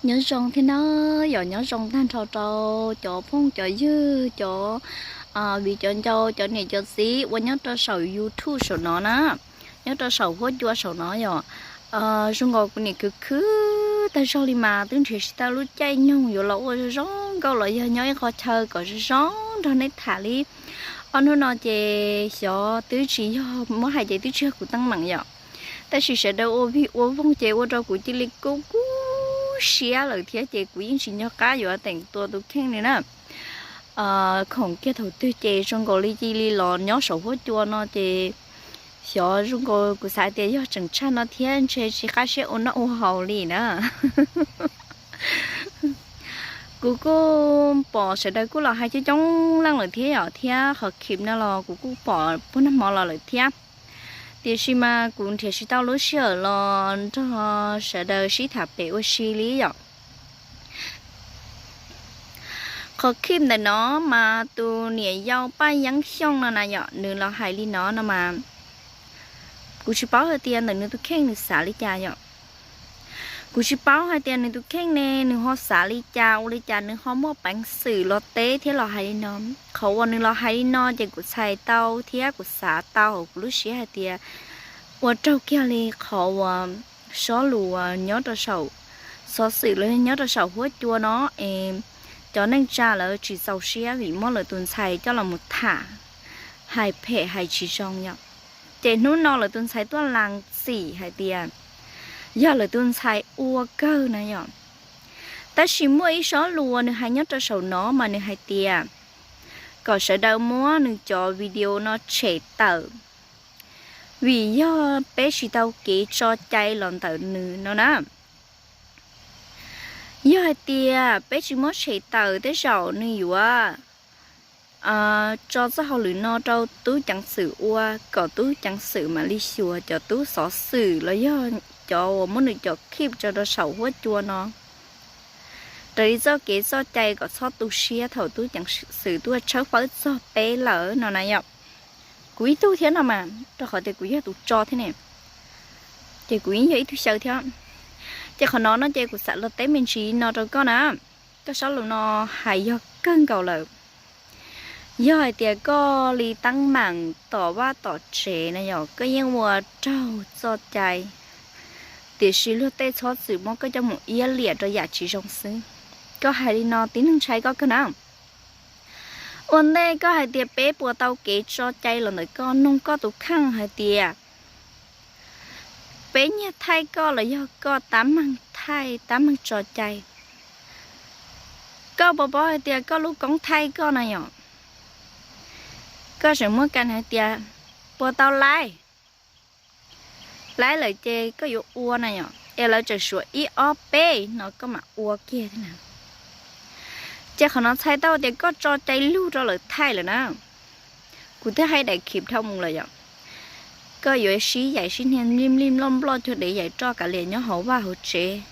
Nyob zoo thiab na, yog nyob zoo tag nrho rau cov phooj cov ywg, cov viv cov ncaus, cov niam cov txiv uas nyob rau saum YouTube saum no na, nyob rau saum huab cua saum no yom. Zoo nkaus kuv nim khwv khwv tag zog li mas twb nrhiav tsis tau lub caij nyoog yuav los ua zoo nkauj los yog nyob ib qho chaw kom zoo zoo nrog neb tham li. Ob hnub no ces xyov twb tsis yog, muab hais ces twb tsis yog kuv teeb meem yom. Tab sis sawv daws ua vig ua voog ces ua rau kuv cia li kub kub siab lawm thiab ces kuv yeej tsis nco qab yuav teem tua tus kheej li na. Khoom kiag thaum twg ces zoo nkaus li cia li los nyob saum huab cua no ces xyov zoo nkaus kuv xav tias yog tseem tshaj no thiab ntshe tsis qab siab ua noj ua haus li na. Kuv kuj pom sawv daws kuj los hais coob coob leej lawm thiab yom, thiab qhov khib no los kuv kuj pom puag nag hmo los lawm thiab. Tiam sis mas kuv nrhiav tsis tau lub sij hawm los nrog sawv daws sib tham pem ua si li yom. Qhov khib ntawm no mas tus niam yau Paj Yeeb Xyooj no na yom, nws los hais li no no mas kuv tsis paub hais tias ntawm nws tus kheej nws xav li cas yom. Kuv tsis paub hais tias nws tus kheej ne nws ho xav li cas ua li cas nws ho muaj peev xwm los teb thiab los hais li no. Qhov uas nws los hais li no ces kuv txhais tau thiab kuv xav tau hauv kuv lub siab hais tias ua raug kiag li qhov uas sob lus uas nyob rau saum xov xwm los yog nyob rau saum huab cua no es cov neej tsa lawv tsis txaus siab vim muab lawv tus ntxhais coj los mus tham, hais phem hais tsis zoo yom. Ces hnub no lawv tus ntxhais tuaj las txim hais tias yog lawv tus ntxhais ua kawg na yom. Tab sis muaj ib sob lus uas nws hais nyob rau saum no mas nws hais tias kom sawv daws muab nws cov video no tshem tawm, vim yog peb tsis tau kev tso cai los ntawm nws no na. Yog hais tias peb tsis muab tshem tawm tej zaum nws yuav tso txoj hauj lwm no rau tub ceev xwm ua kom tub ceev xwm mam li xyuas cov tub xov xwm los yog cov uas muab nws cov khib tso rau saum huab cua no raws li txoj kev txoj cai kom txhob tu siab thaum tub ceev xwm tuaj tshawb fawb txog peb lawm no na yom. Kuv ib tug thiab no mas rau qhov tias kuv yog tus tso thiab ne, ces kuv yeej yog ib tug xyaw thiab. Ces qhov no no ces kuv xav los teb me ntsis no rau koj na. Koj sob lus no hais yog kawg nkaus lawm. Yog hais tias koj li teeb meem tom vaj tom tsev na yom, koj yeej ua raug txoj cai, tiam sis luag tej txhob txwm muab koj coj mus iab liam rau yam tsis zoo xwb. Koj hais li no tib neeg ntshai koj kawg na. Ua ntej koj hais tias peb puas tau kev tso cai los ntawm koj, noog koj tus kheej hais tias peb nyiag thaij koj los yog koj tab meeg thaij tab meeg tso cai. Koj puas paub hais tias koj lub koob thaij koj na yom, koj tseem muab kas hais tias puas tau laib, laib lawm ces koj yuav ua na yom, es lawv tseem suav ib ob peb no koj mam ua kiag thiab na. Ces qhov no txhais tau tias koj tso cai lug rau lawv thaij lawm na. Kuv twb hais daim khib dhau mus lawm yom, koj yuav sib yaim sib hnia nplij nplij nploj nploj cuag dev yaim roj kav liam nyob hauv vaj hauv tsev,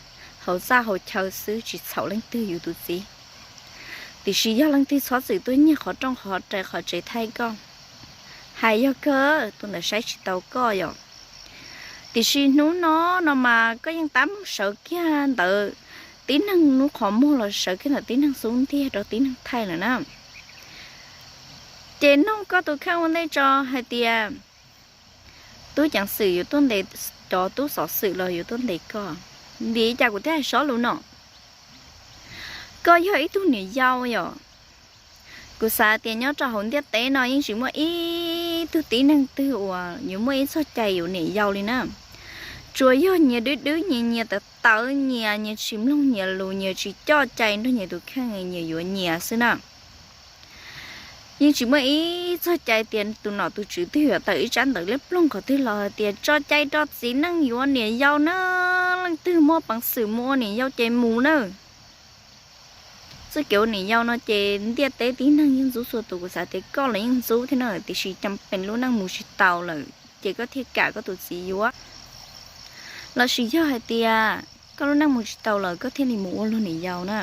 hauv txaj hauv chaw xwb tsis txhaum leej twg yus tus txiv. Tiam sis yog leej twg txhob txwm tuaj nyiag qhov rooj qhov rais qhov tsev thaij koj, hais yog kawg tus ntawd saib tsis tau koj yom. Tiam sis hnub no no mas koj yeej tab meeg sawv kiag ntawd tib neeg lub qhov muag los sawv kiag ntawm tib neeg xub ntiag rau tib neeg thaij lawm na. Ces noog koj tus kheej ua ntej tso hais tias tub ceev xwm yuav tuaj ntes, cov tub xov xwm los yuav tuaj ntes koj, vim li cas kuv thiaj hais sob lus no? Koj yog ib tug niam yau yom. Kuv xav tias nyob rau hauv ntiaj teb no yeej tsis muaj ib tug tib neeg twg uas yuav muaj ib txoj cai yuav niam yau li na. Tsuas yog nyias dwb dwb nyias, nyias tawv tawv nyias, nyias tsis mloog nyias lus, nyias tsis coj cai nrog nyias tus kheej nyias yuav nyias xwb na. Yeej tsis muaj ib txoj cai tias tus nom tus tswv twg yuav tawm ib tsab ntawv liab ploog qhov twg los hais tias tso cai rau txiv neej yuav niam yau na, leej twg muaj peev xwm mus ua niam yau ces mus na. Txoj kev ua niam yau no ces ntiaj teb tib neeg yeej ntxub txhua tus, kuv xav tias koj los yeej ntxub thiab na, tiam sis cas pes lub neej mus tsis tau lawm ces koj thiaj kam koj tus txiv yuav. Lossis yog hais tias koj lub neej mus tsis tau lawm koj thiaj li mus ua luag niam yau na.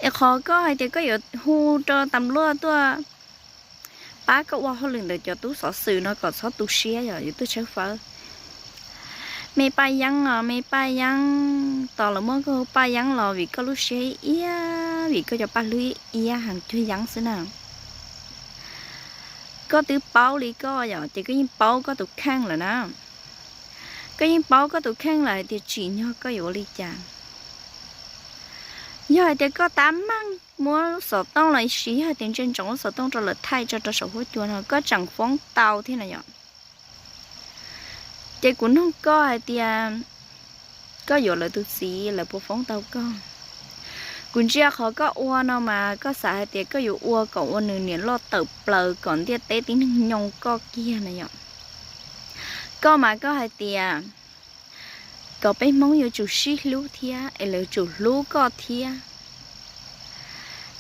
Es qhov koj hais tias koj yuav hu rau tas luaj tuaj pab koj ua hauj lwm ntawm cov tub xov xwm no kom txhob tu siab yom, yuav tuaj tshawb fawb. Me Paj Yeeb os, me Paj Yeeb. tos lawv muab koj paj yeeb los vim koj lub siab iab, vim koj cov paj hlwb iab heev cuag yeeb xwb na. Koj twb paub li koj yom, ces koj yeej paub koj tus kheej lawm na. Koj yeej paub koj tus kheej lawm hais tias tsim nyog koj yuav ua li cas. Yog hais tias koj tab meeg muab xov tooj los sis yog hais tias ntsia ntsoov lub xov tooj rau lawv thaij tso rau saum huab cua no koj tseem foob tau thiab na yom. Ces kuv nug koj hais tias koj yuav lawv tus txiv lawv puas foob tau koj? Kuv ntsia qhov koj ua no mas koj xav hais tias koj yuav ua kom ua nws niam loj tawm plaws kom ntiaj teb tib neeg nyoo koj kiag na yom. Koj mas koj hais tias kom peb Hmoob yuav tsum sib hlub thiab es lawv tsum hlub koj thiab.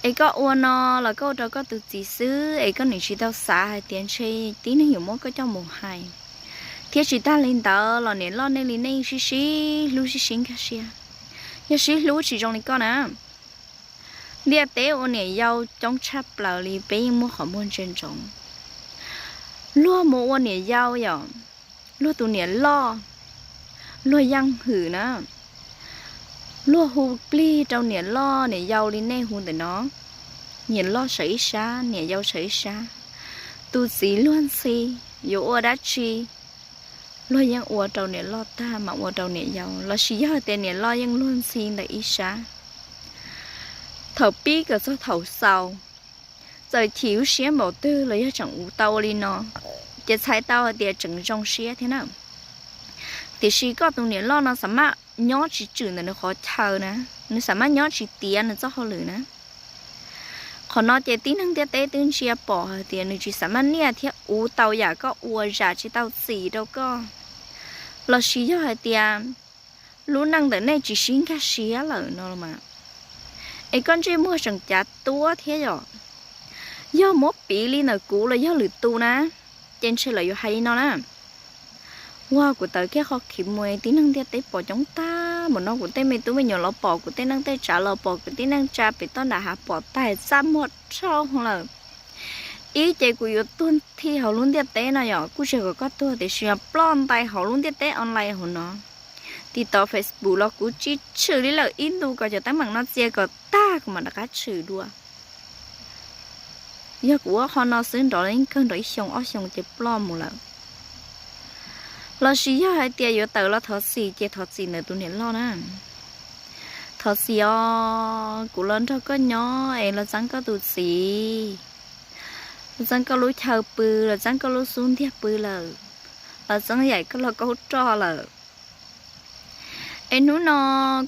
Es koj ua no los koj ua rau koj tus txiv xwb es koj nim tsis tau xav hais tias ntshe tib neeg yuav muab koj coj mus hais. Thiab tsis tag li ntawd los niam loj nej li nej sib sib hlub sib sib nkag siab. Yog sib hlub tsis zoo li koj na. Ntiaj teb ua niam yau coob tshaj plaws li peb yeej muaj qhov muag ntsia ntsoov. Luag mus ua niam yau yom, luag tus niam loj, luag yeej hwm na. Luag hu plig rau niam loj niam yau li nej hu ntawm no. Niam loj sawv ib sab, niam yau sawv ib sab. Tus txiv luag ntxhi, yuav ua dab tsi luag yeej ua rau niam loj tag mas ua rau niam yau, lossis yog tias niam loj yeej luag ntxhi ntawm ib sab. Thaum pib kom txog thaum xaus, txawm chim lub siab npaum twg los yog tseem ua tau ua li no, ces txhais tau hais tias tseem zoo siab thiab na. Tiam sis koj tus niam loj no xav maj nyob tsis tswm ntawm nws qhov chaw na, nws xav maj nyob tsis tiav nws txoj hauj lwm na. Qhov no ces tib neeg ntiaj teb twb ntsia pom hais tias nws tsis xav maj niaj thiab ua tau yam koj ua zam tsis tau txim rau koj, lossis yog hais tias lub neej ntawm nej tsis sib nkag siab lawm no los mas, es koj ntsej muag tseem cav tuab thiab yom. Yog muab piv li ntawm kuv los yog lwm tus na, ces ntshe lawv yuav hais li no na. Ua kuv tawv kiag qhov khiv mus, tib neeg ntiaj teb pom coob tag npaum no, kuv tej me tub me nyuam los pom, kuv tej neej tej tsav los pom, kuv tib neej tsa pem toj nram hav pom tag, txaj muag rhau lawm. Ib ces kuv yuav tuag thi hauv lub ntiaj teb no yom, kuj tsis kom koj tuag tiam sis yog ploj ntais hauv lub ntiaj teb online hauv no. Tiv tov Facebook los kuv tsis tshwm li lawm, ib ntus kom cov teeb meem no txia kom tag kuv mam rov qab tshwm dua. Yog kuv ua qhov no xwb nrov li kawg nrov ib xyoo ob xyoo ces ploj mus lawm. Lossis yog hais tias yuav tawm los thov txim ces thov txim ntawm tus niam loj na. Thov txim os, kuv los nrog koj nyob es los txeeb koj tus txiv, los txeeb koj lub chaw pw, los txeeb koj lub xub ntiag pw lawm, los txeeb yaim koj los kaub roj lawm. Es hnub no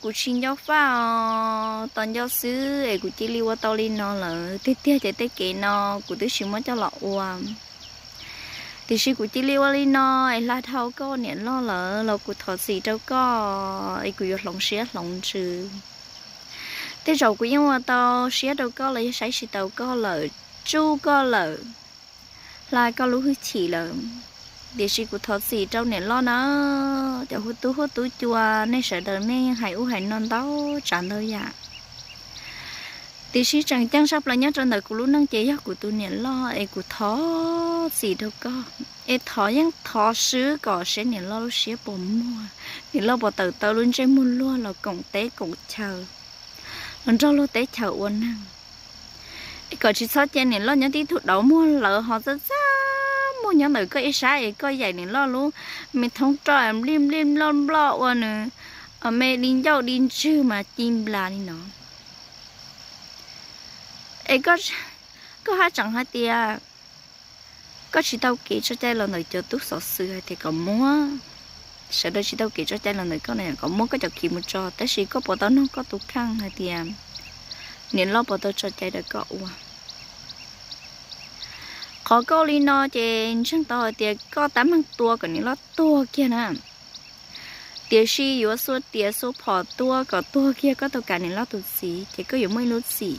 kuv tsis nco faj os, tos nco xwb es kuv cia li ua tau li no lawm. Tiag tiag ces tej kev no kuv twb tsis muab coj los ua, tiam sis kuv cia li ua li no es hla dhau koj niam loj lawm los kuv thov txim rau koj es kuv yuav hloov siab hloov ntsws. Tej zaum kuv yeej ua tau siab rau koj los yog saib tsis taus koj lawm, tsuj koj lawm, hla koj lub hwj chim lawm. Tiam sis kuv thov txim rau niam loj na, cov hu tub huab tub cua, nej sawv daws nej yeej hais ub hais no ntau tsav ntau yam. Tiam sis tseem ceeb tshaj plaws nyob rau ntawm kuv lub neej ces yog kuv tus niam loj es kuv thov txim rau koj. Es thov yeej thov swb kom saib niam loj lub siab puas muag, niam loj puas tawm tau lub ntsej muag luag los koom teb koom chaw, los nrog luag teb chaws ua neeg. Es kom tsis txhob cia niam loj nyob tib tug dauv muag lawv ho txaj txaj muag nyob ntawm koj ib sab es koj yaim niam loj lub me thoob roj nplij nplij nploj nploj ua nws me di ncauj di ntswg mas ci nplas li no. Es koj haj tseem hais tias koj tsis tau kev tso cai los ntawm cov tub xov xwm hais tias kom muab, sawv daws tsis tau kev tso cai los ntawm koj na kom muab koj cov khiv mus tso, tab sis koj puas tau nug koj tus kheej hais tias niam loj puas tau tso cai rau koj ua? Qhov koj ua li no ces ntseeg tau hais tias koj tab meeg tua kom niam loj tuag kiag na. Tiam sis yuav xuas tias xuas phom tua kom tuag kiag koj tus kam niam loj tus txiv ces koj yuav muaj ib lub txim.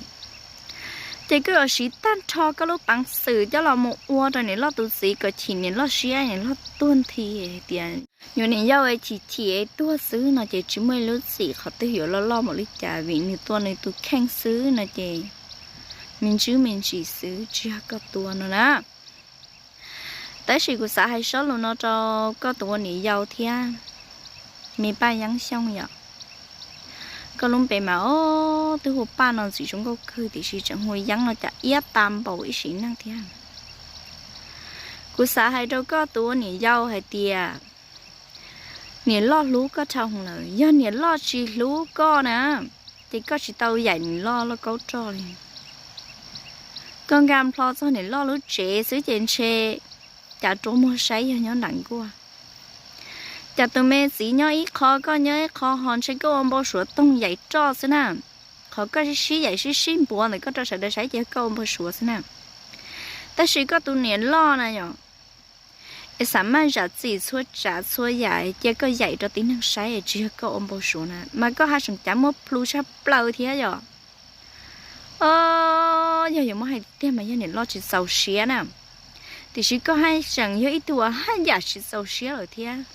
Ces koj yuav siv tag nrho koj lub peev xwm coj los mus ua rau niam loj tus txiv kom chim niam loj siab niam loj tuag nthi hais tias nyuam niam yau chim chim tuag xwb no ces tsis muaj ib lub txim qhov twg yuav loj loj npaum li cas vim nws tua nws tus kheej xwb no ces me ntsis me ntsis xwb tsis yog koj tua no na. Tab sis kuv xav hais sob lus no rau koj tus ua niam yau thiab me Paj Yeeb Xyooj yom. Koj lub npe mas ob twb hu Paj no ntxim zoo nkauj kawg tiam sis tseem hu Yeeb no cas iab tas npaum ib sim neej thiab. Kuv xav hais rau koj tus ua niam yau hais tias niam loj hlub koj dhau lawm, yog niam loj tsis hlub koj na, ces koj tsis tau yaim niam loj lauj kaub roj li. Koj nkag nplho txog niam loj lub tsev xwb ces ntshe cas rua muag saib yog nyob nram nkuaj. Cas tus me txiv nyob ib qho koj nyob ib qho ho ntshe koj ua npau suav toog yaim roj xwb na. Qhov koj sib sib yaim sib sib npuav ntawm koj rau sawv daws saib ces koj ua npau suav xwb na. Tab sis koj tus niam loj na yom, es xav maj zam txim txhua tsav txhua yam cia koj yaim rau tib neeg saib tsis yog koj ua npau suav na mas koj haj tseem cav muaj plhu tshaj plaws thiab yom. Yog yuav muab hais tiag tiag mas yog niam loj tsis txaus siab na, tiam sis koj haj tseem yog ib tug uas haj yam tsis txaus siab lawm thiab.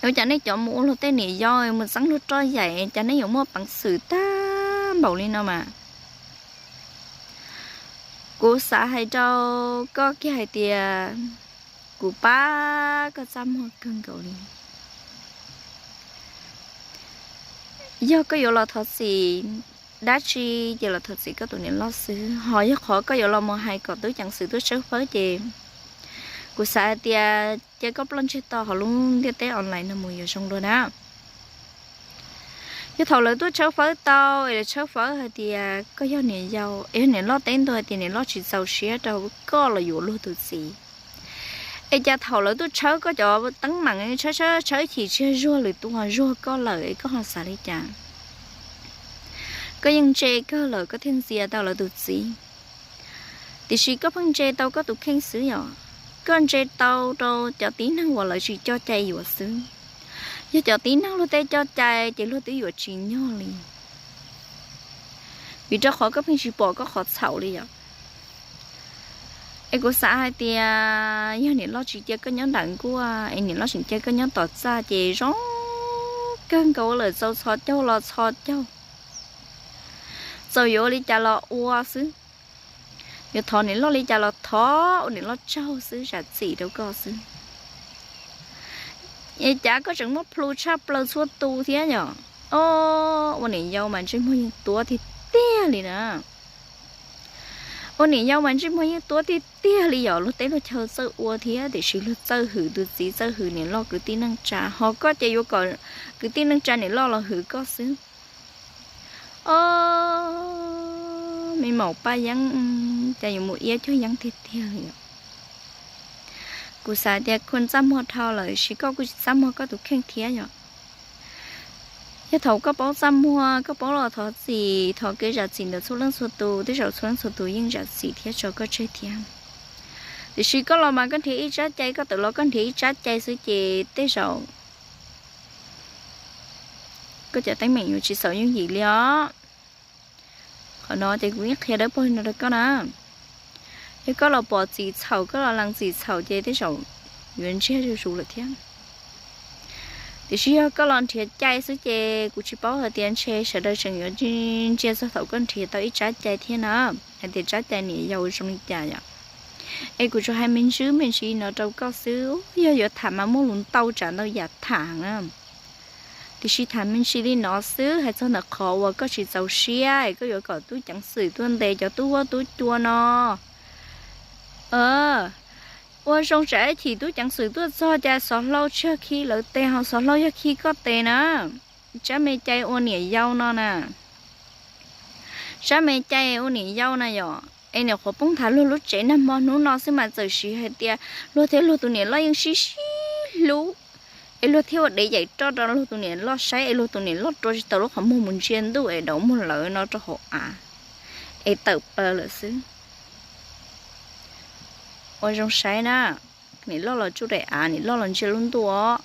Ua cas nej cov mus ua luag tej niam yau mus txeeb luag roj yaim cas nej yuav muaj peev xwm tag npaum li no mas. Kuv xav hais rau koj kiag hais tias kuv pab koj txaj muag kawg nkaus li. Yog koj yuav los thov txim dab tsi ces los thov txim koj tus niam loj xwb, ho yog qhov koj yuav los mus hais kom tub ceev xwm tuaj tshawb fawb ces kuv xav hais tias cia koj ploj ntseg tau hauv lub ntiaj teb online no mus yuav zoo dua na. Yog thaum lawv tuaj tshawb fawb tau es lawv tshawb fawb hais tias koj yog niam yau es yog niam loj teb ntua hais tias niam loj tsis txaus siab rau koj los yuav luag tus txiv, es cas thaum lawv tuaj tshawb koj cov teeb meem tshawb tshawb tshawb chim tsis yog zuag lwm tus ho zuag koj lawm es koj ho xav li cas? Koj yeej ntse kawg lawm koj thiaj ntxias tau lawv tus txiv. Tiam sis koj pheej ntse tau koj tus kheej xwb yom, koj ntse tau rau cov tib neeg uas lawv tsis coj cai yuav xwb. Yog cov tib neeg luag tej coj cai ces luag twb yuav tsis nyog li, vim rau qhov koj pheej tsis pom koj qhov txhaum li yom. Es kuv xav hais tias yog niam loj tsis cia koj nyob nram nkuaj es niam loj tseem cia koj nyob tom txaj ces zoo kawg nkaus lawm, txaus txhos caug los txhos caug, txaus yuav ua li cas los ua xwb. Yuav thov niam loj li cas los thov, ua niam loj tsaug xwb, zam txim rau koj xwb. Es cas koj tseem muaj plhu tshaj plaws txhua tus thiab yom? Ua niam yau mas ntsej muag yeej tuab tiag tiag li na. Ua niam yau mas ntsej muag yeej tuab tiag tiag li yom, luag teb luag chaw txawj ua thiab tiam sis luag txawj hwm tus txiv txawj hwm niam loj kwv tij neej tsa, ho koj ces yuav kom kwv tij neej tsa niam loj los hwm koj xwb. Ob, me maum Paj Yeeb, cas yuav mus iab cuag Yeeb tiag tiag li yom. Kuv xav tias kuv txaj muag dhau lawm, tiam sis koj kuj tsis txaj muag koj tus kheej thiab yom. Yog thaum koj paub txaj muag, koj paub los thov txim, thov kev zam txim ntawm txhua leej txhua tus, tej zaum txhua leej txhua tus yeej zam txim thiab tso koj tseg thiab. Tiam sis koj los mas koj nrhiav ib tsab cai, koj tawm los koj nrhiav ib tsab cai xwb ces tej zaum koj cov teeb meem yuav tsis xaus yooj yim li os. Qhov no ces kuv yeej qhia dawb paug li no rau koj na. Yog koj los pom txim txhaum, koj los lees txim txhaum ces tej zaum yuav ntsiag zuj zus lawm thiab. Tiam sis yog koj los nrhiav cai xwb ces kuv tsis paub hais tias ntshe sawv daws tseem yuav ntsia txog thaum koj nrhiav tau ib tsab cai thiab na, hais tias tsab cai niam yau zoo li cas yom. Es kuv tsuas hais me ntsis me ntsis no rau koj xwb, yog yuav tham mas muaj lus ntau tsav ntau yam tham na. Tiam sis tham me ntsis li no xwb, hais txog ntawm qhov uas koj tsis txaus siab es koj yuav kom tub ceev xwm tuaj ntes cov tub huab tub cua no. Ua zoo tsam ib chim tub ceev xwm tuaj txog cas xov hlau tsis yog khi lawv tes ho xov hlau yog khi koj tes na. Tsab me cai ua niam yau no na. Tsab me cai ua niam yau na yom, es niam qhuav poob nthav luag lub tsev nag hmo hnub no xwb mas txawm siv hais tias luag thiab luag tus niam loj yeej sib sib hlub, es luag thiaj ua dev yaim roj rau luag tus niam loj saib es luag tus niam loj rua tsis tau lub qhov muag mus ntsia ntuj es dauv muag lawv no rau hauv av es tawm plaws lawm xwb. Ua zoo saib na, niam loj los tsuj daim av, niam loj los ntsia lub ntuj os.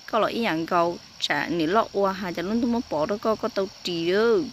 Koj los ib yam nkaus, tsam niam loj ua ha cov lub ntuj muab pov rau koj, koj tau ris lawm.